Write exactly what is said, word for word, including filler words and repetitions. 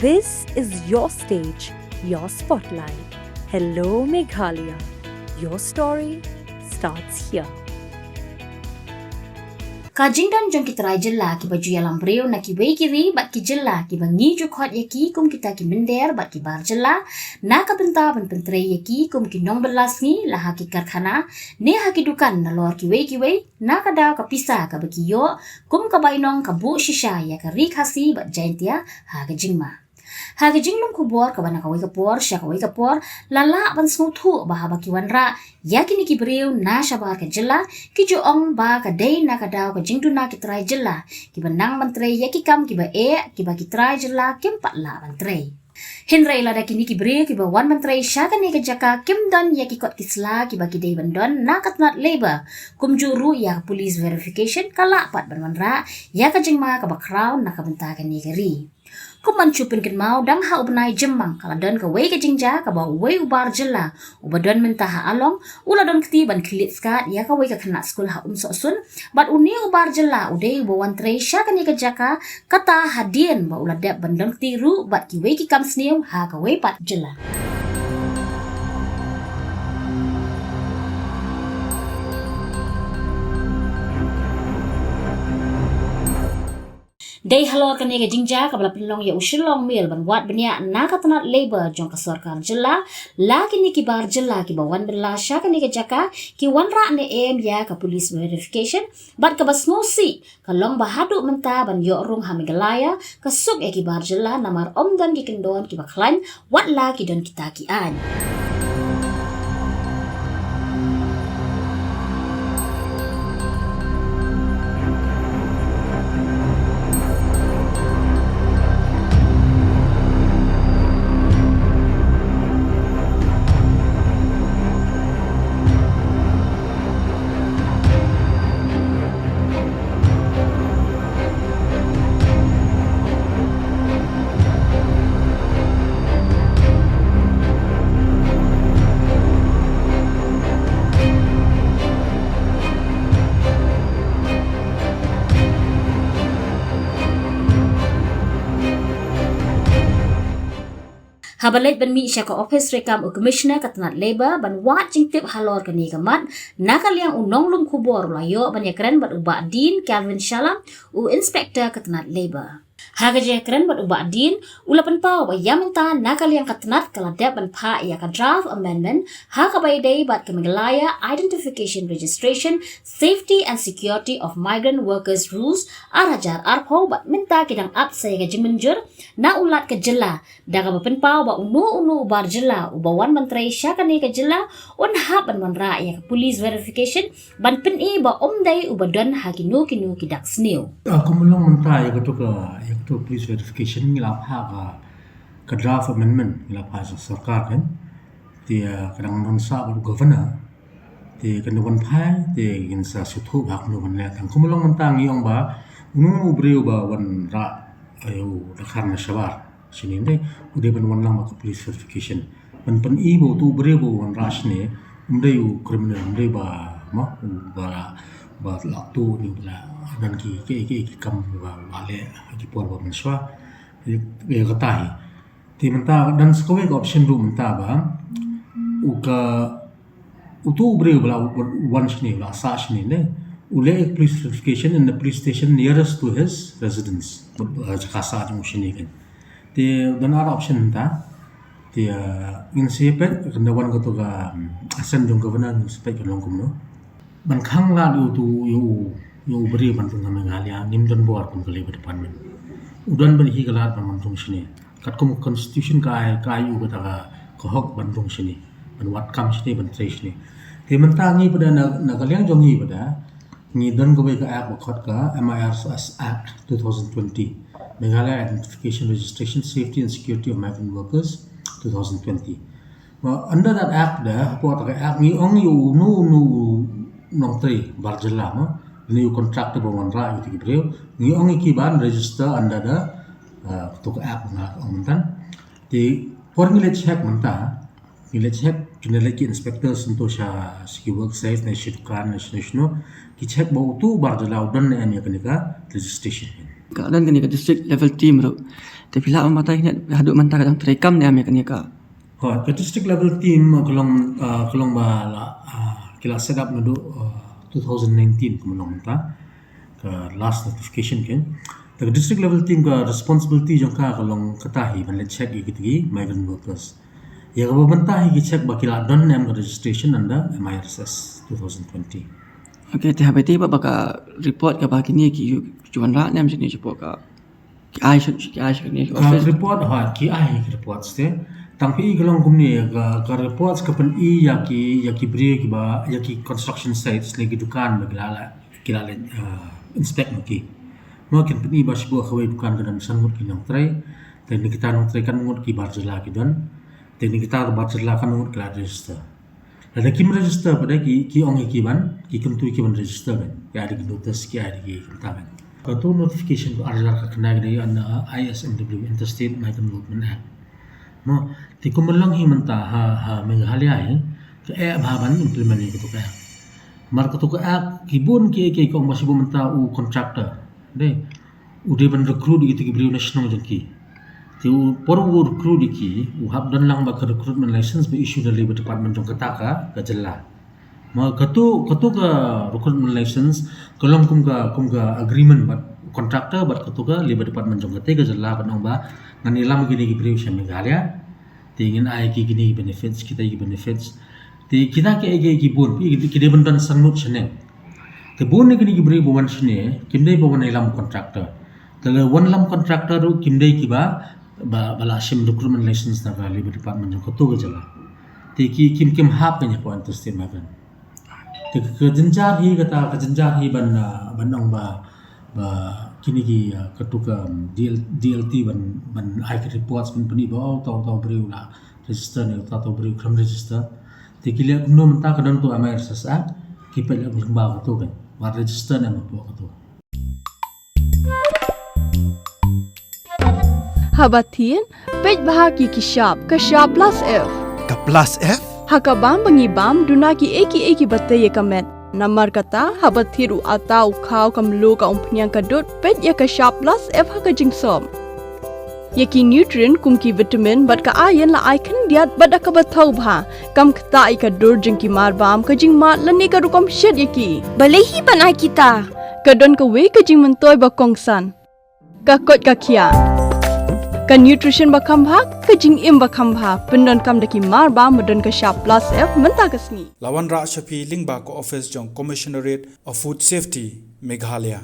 This is your stage, your spotlight. Hello, Meghalaya. Your story starts here. Ka jingdon jong ki trai jylla kiba ju ïalam briew na kiwei ki ri bad ki jylla kiba ngi ju khot ïa ki kum kita ki mynder bad ki bar jylla, na ka bynta ban pyntrei ïa ki kum ki nongbylla sngi la ha ki karkhana ne ha ki dukan nalor kiwei kiwei, na ka daw ka pisa kaba ki ïoh kum ka bainong ka buh shisha ïa ka Ri Khasi bad Jaintia ha ka jingma. Ha ka jinglum khubor kaba na kawei ka por sha kawei ka por, la lah ban sngewthuh ba haba ki wanrah ïa kine ki briew na shabar ka jylla, ki ju ong ba ka dei na ka daw ka jingduna ki trai jylla kiba nang ban trei ïa ki kam kiba eh, kiba ki trai jylla kim pat lah ban trei. Hynrei lada kine ki briew kiba wan ban trei sha kane ka jaka kim don ïa ki kot ki sla kiba ki dei ban don na ka tnat Labour, kumjuh ruh ïa ka police verification, ka lah pat ban wanrah ïa ka jingma kaba khraw na ka bynta kane ka ri. Kum ban shu pynkynmaw, dang ha u bnai Jymmang ka la don kawei ka jingjia kaba uwei u bar jylla uba don mynta ha Along u la don kti ban khyllied skat ïa kawei ka khynnah skul ha Umsohsun, bad une u bar jylla u dei uba wan trei sha kane ka jaka, kata hadien ba u la dep ban don kti ruh bad kiwei ki kam sniew ha kawei pat jylla. Dei halor kane ka jingjia kaba la pynlong ïa u Shillong Mail ban wad bniah na ka tnat Labour jong ka sorkar jylla, la kine ki bar jylla kiba wan bylla sha kane ka jaka ki wanrah ne em ïa ka police verification, bad kaba sngewsih ka long ba haduh mynta ban ïoh rung ha Meghalaya ka suk ïa ki bar jylla namar ym don ki kyndon kiba khlaiñ, wat la ki don kita ki aiñ. Haba leit ban mih sha ka ophis treikam u Commissioner ka tnat Labour ban wad jingtip halor kane ka mat, na ka liang u nonglum khubor u la ïoh ban ïakren bad u Bah Dean Calvin Shallam, u Inspector ka tnat Labour. Ha ka jingïakren bad u Bah Dean, u la pynpaw ba ïa mynta na ka liang ka tnat ka la dep ban phah ïa ka draft amendment ha kaba ïadei bad ka Meghalaya Identification, Registration, Safety and Security of Migrant Workers Rules ar hajar arphew, bad mynta ki dang ap sa ïa ka jingmynjur na u Lat ka jylla, da kaba pynpaw ba uno uno u bar jylla uba wan ban trei sha kane ka jylla un hap ban wanrah ïa ka police verification ban pyni ba um dei uba don ha kino kino ki dak sniew. Ah, kum long mynta ïa kato ka, ïa kato police verification ngi la phah ka, ka draft amendment ngi la phah sha sorkar kan. Te, ah, ka dang don sah bad u governor. Te kan wan phai te ngin sa sngewthuh ba kumno ban leh. Tang kum long mynta ngi ong ba uno uno u briew ba wanrah ïa u dkhar na shabar shane, ym dei u dei ban wan lang bad ka police verification ban pyni ba uto u briew ba wanrah shane ym dei u criminal, ym dei ba, ma, u ba la, ba la tuh ne ba la don ki, ki, ki, ki kam ba, ba leh ha ki por ba mynshuwa. Ïa, ïa kata hi. Te mynta don sa kawei ka option ruh mynta ba u ka, uto u briew ba la wan shane, ba la sah shane ne, u leh police verification in the police station nearest to his residence. Ba, ba, jaka sah jong u shane kan. Te don ar option mynta. Te, ah, ngin sa peit kan da wan kato ka, hmm, assent jong governor, ngin sa peit kan long kumno. Ban khang lad ïa uto, ïa u, ïa u briew ban rung ha Meghalaya, ngim don bor kum ka Labour Department. U don bad hi ka lad ban wan rung shane. Katkum ka constitution ka ai, ka ai u kata ka, ka hok ban rung shane, ban wad kam shane, ban trei shane. Te mynta ngi pat da na, na ka liang jong ngi pat da ngi don kawei ka act ba khot ka M I R S Act two thousand twenty, Meghalaya Identification, Registration, Safety and Security of Migrant Workers two thousand twenty. Ba under that act da, hapoh kata ka act ngi ong ïa uno uno u nongtrei bar jylla, ma, lane u contractor ba wanrah ïa kita ki briew, ngi ong ïa ki ban register under the, uh, kato ka act ba nga ong mynta. Te por ngi leit check mynta, Ngi la check, kine la ki inspector sngewthuh sha, sha ki work site ne sha dukan ne shano shano. Ki check ba utu u bar jylla u don ne em ïa kane ka registration. Ka don kane ka district level team ruh. Te phi lah ban batai kine haduh mynta ka dang treikam ne em ïa kane ka. Hooid, ka district level team ka long, ah, ka long ba la, ah, ki la set up naduh, ah, two thousand nineteen kumno mynta. Ka last notification kein. Te ka district level team ka responsibility jong ka ka long kata hi ban leit check ïa kita ki migrant workers. Ïa kaba mynta hi ki check ba ki la don ne em ka registration under M I R S S two thousand twenty. Okay, te haba ïa te ba, ba ka report kaba kine ki ju wanrah ne em shane shapoh ka, ki ai sha, ki ai sha kane ka office? Report, ha, ki ai ki reports te. Tang phi i ka long kumne, ka, ka reports ka pyni ïa ki, ïa ki briew kiba, ïa ki construction sites ne ki dukan ba ki la, la ki la leit, ah, inspect ma ki. Mo kin pyni ba shibun kawei dukan ka don san ngut ki nongtrei. Te na kita nongtrei katno ngut ki bar jylla ki don. Te na kita bar jylla katno ngut ki la register. Lada kim register pat de ki, ki ong ïa ki ban, ki kyntu ïa ki ban register ban. Ki ai da ki notice, ki ai da ki kumta ban. Katu notification ar hajar khyndai ka dei under I S M W, Interstate Migrant Movement Act. Mo, te kumba long hi mynta ha, ha Meghalaya hi, ka eh bha ban implement ïa katu ka act. Namar katu ka act, ki bun ki, ki, ki ong ba shibun mynta u contractor. Dei, u dei ban recruit ïa kita ki briew na shnong jong ki. Te u por u recruit ïa ki, u hap don lang bad ka recruitment license ba issue da Labour Department jong kata ka, ka jylla. Ma katu, katu ka recruitment license, ka long kum ka, kum ka agreement bad contractor bad katu ka Labour Department jong kata ka jylla ban ong ba ngan ïalam kine ki briew sha Meghalaya. Te ngin ai ki kine ki benefits, kita ki benefits. Te kita ki, ki, ki bun, ki, ki dei ban don san ngut shaneng. Te bun ne kine ki briew ba wan shane, kim dei ba wan ïalam contractor. Te lada wan ïalam contractor ruh kim dei kiba, ba, ba la shim recruitment license na ka Labour Department jong katu ka jylla. Te ki, kim, kim hap kan ïa ka interstate migrant. Te ka, ka jynjar hi kata, ka jynjar hi ban, ah, ban ong ba, ba kine ki, ah, katu ka, um, D L, D L T ban, ban ai ka reports ban pyni ba, oh, uta, uta u briew u la register ne, uta, uta u briew khlem register. Te ki leh kumno mynta ka don tu amai rasa sa, ki peit leh lyngba katu kan. Wat register ne em hapoh katu. Haba thied, peit bha ïa ki shap, ka shap plus F. Ka plus F? Ha ka bam ba ngi bam, duna kiei kiei kiba tei ïa ka met. Namar kata, haba thied u atta u khaw ka mluh ka umphniang ka dud, peit ïa ka shap plus F ha ka jingsop. Ïa ki nutrient kum ki vitamin bad ka iron la ai khyndiat bad da kaba thaw bha. Kam ktah ïa ka dur jong ki mar bam, ka jingmad lane ka rukom shet ïa ki. Balei hi ban ai kita? Ka don kawei ka jingmyntoi ba kongsan. Ka koit ka khiah. Ka nutrition ba kham bha, ka jingim ba kham bha. Pyndonkam da ki mar bam ba don ka shap plus F mynta ka sngi. La wanrah sha phi lyngba ka office jong Commissionerate of Food Safety, Meghalaya.